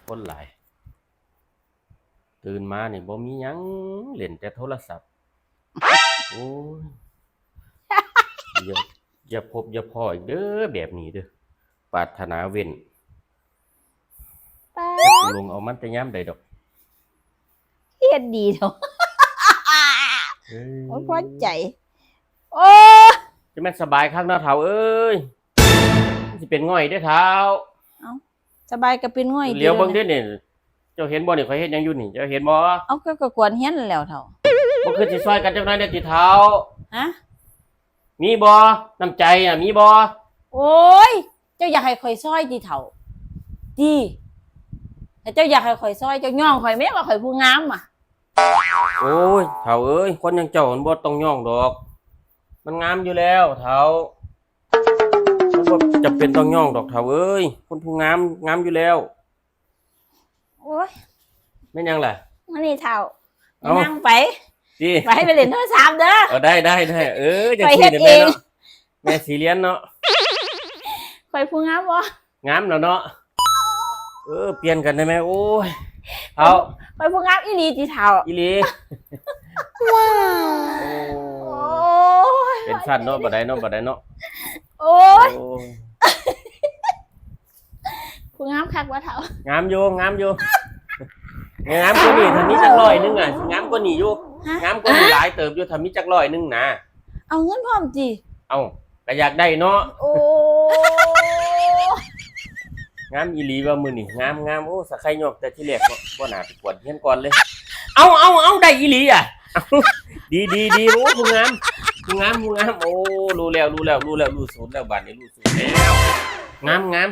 ຄົນຫຼາຍ ຕື່ນມານີ້ບໍ່ມີຫຍັງ ເລ່ນແຕ່ໂທລະສັບ. ໂອ້ຍ ຢ່າ ຢ່າພົບຢ່າພໍ້ອີກເດີ້ ແບບນີ້ເດີ້ ປາດຖະໜາເວັ້ນ. ປາດ ຈັກຊິລົງເອົາມັນແຕ່ຍາມໃດດອກ. ເຮັດດີເຖາະ ເອີ ໂອ້ຍ ພໍໃຈ. ໂອ້ ຈະແມ່ນສະບາຍຄັກເນາະເຖົ້າເອີຍ. ມັນຊິເປັນງ່ອຍເດ້ເຖົ້າ. ເອົ້າ ສະບາຍກໍເປັນງ່ອຍ ຫຼຽວເບິ່ງເດ້ນີ້. ເຈົ້າເຫັນບໍ່ນີ້ ຂ້ອຍເຮັດຫຍັງຢູ່ນີ້ ເຈົ້າເຫັນບໍ່? ເອົາ ກໍ ກໍກວນເຮືອນແລ້ວເຖົ້າ. ບໍ່ຄືຊິຊ່ອຍກັນຈັກໜ້ອຍແດ່ຕິເຖົ້າ? ຮະ? ມີບໍ່? ນ້ຳໃຈນະ ມີບໍ່? ໂອ້ຍ ເຈົ້າຢາກໃຫ້ຂ້ອຍຊ່ອຍຕິເຖົ້າ? ຕິ ຖ້າເຈົ້າຢາກໃຫ້ຂ້ອຍຊ່ອຍ ເຈົ້າຍ້ອງຂ້ອຍແມ້ວ່າຂ້ອຍຜູ້ງາມອະ. ໂອ້ຍ ເຖົ້າເອີຍ ຄົນຢ່າງເຈົ້າມັນບໍ່ຕ້ອງຍ້ອງດອກ ມັນງາມຢູ່ແລ້ວເຖົ້າ. ມັນບໍ່ຈຳເປັນຕ້ອງຍ້ອງດອກເຖົ້າເອີຍ ຄົນຜູ້ງາມ ງາມຢູ່ແລ້ວ. ໂອ້ຍ ແມ່ນຫຍັງລະ? ມານີ້ເຖົ້າ ເອົ້າ ນັ່ງໄປ ຕິ ໄປ ໄປຫຼິ້ນໂທລະສັບເດີ້. ເອີ ໄດ້ ໄດ້ ໄດ້ ເອີ ຈັ່ງຊີ້ແມ່ເນາະ ແມ່ສີລຽນເນາະ. ຂ້ອຍຜູ້ງາມບໍ່? ງາມແລ້ວເນາະ. ເອີ ປ່ຽນກັນໄດ້ແມ່. ໂອ້ຍ ເຖົ້າ ຂ້ອຍຜູ້ງາມອີ່ຫຼີຕິເຖົ້າ? ອີ່ຫຼີ. ໂອ້ຍ ເປັນຊັ້ນເນາະ ບໍ່ໄດ້ເນາະ ບໍ່ໄດ້ເນາະ. ໂອ້ຍ ໂອ້ຍ ຜູ້ງາມຄັກບໍ່ເຖົ້າ? ງາມຢູ່ ງາມຢູ່. ງາມກວ່ານີ້ ຖ້າມີຈັກຮ້ອຍໜຶ່ງອະ ຊິງາມກວ່ານີ້ຢູ່. ຮະ? ງາມກວ່ານີ້ຫຼາຍເຕີບຢູ່ ຖ້າມີຈັກຮ້ອຍໜຶ່ງນະ. ເອົາເງິນພ້ອມຕິ? ເອົ້າ ກໍຢາກໄດ້ເນາະ. ໂອ້ ງາມອີ່ຫຼີວ່າມື້ນີ້ ງາມ ງາມ. ໂອ້ ສະໄຄຍອກແຕ່ທີແລກເນາະ ບໍ່ໜ້າໄປກວນເຮືອນກ່ອນເລີຍ. ເອົາ ເອົາ ເອົາ ໄດ້ອີ່ຫຼີອະ. ເອົາ ດີ ດີ ດີ. ໂອ້ ຜູ້ງາມ ຜູ້ງາມ ຜູ້ງາມ. ໂອ້ ຮູ້ແລ້ວ ຮູ້ແລ້ວ ຮູ້ແລ້ວ ຮູ້ສູດແລ້ວ ບາດນີ້ຮູ້ສູດແລ້ວ. ງາມ ງາມ.